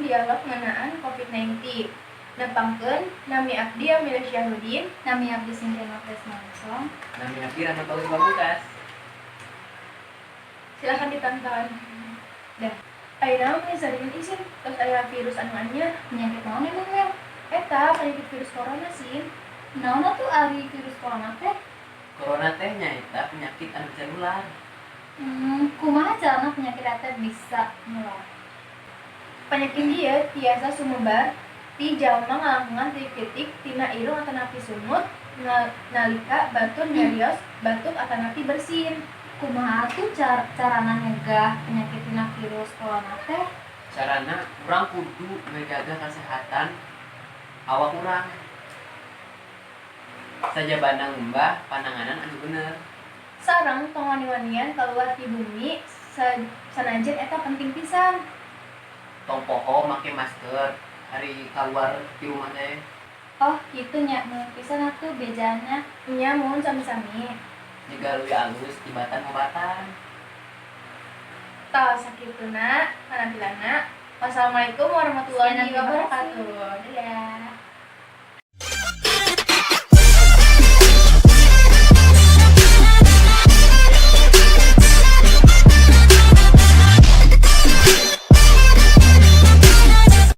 dialog ngeunaan COVID-19. Nepangkeun, nami abdi Amelia Syahrudin. Nami abdi Cynthia Nofres Mansong. Nami abdi Rahmat Bagus Pamungkas. Silahkan ditonton. Dah. Ayeuna mah saringan isin, tos aya virus anu anyar. Penyakit naon emang, Mel? Eta penyakit virus corona, Sin. Naon atuh ari virus corona teh? Corona teh nyaeta penyakit anu bisa nular. Kumaha carana penyakit eta bisa nular? Penyakit ieu tiasa sumebar ti jalma ngalangkungan titik-titik tina irung atanapi sungut nalika batur nyarios, batuk atanapi bersin. Kumaha atuh carana nyegah penyakit tina virus corona teh? Carana, urang kudu ngajaga kesehatan awak urang. Sajabana ngumbah pananganan anu bener. Sareng tong wani-wanian keluar ti bumi sanajan eta penting pisan. Tong poho make masker ari keluar di rumah teh. Oh, kitu nya. Nuhun pisan atuh bejaanna. Nya, muhun, sami-sami. Nyegah leuwih alus tibatan ngobatan. Tah, sakituna panampilanna. Wassalamualaikum warahmatullahi Sekian, terima kasih. wabarakatuh. Dadah.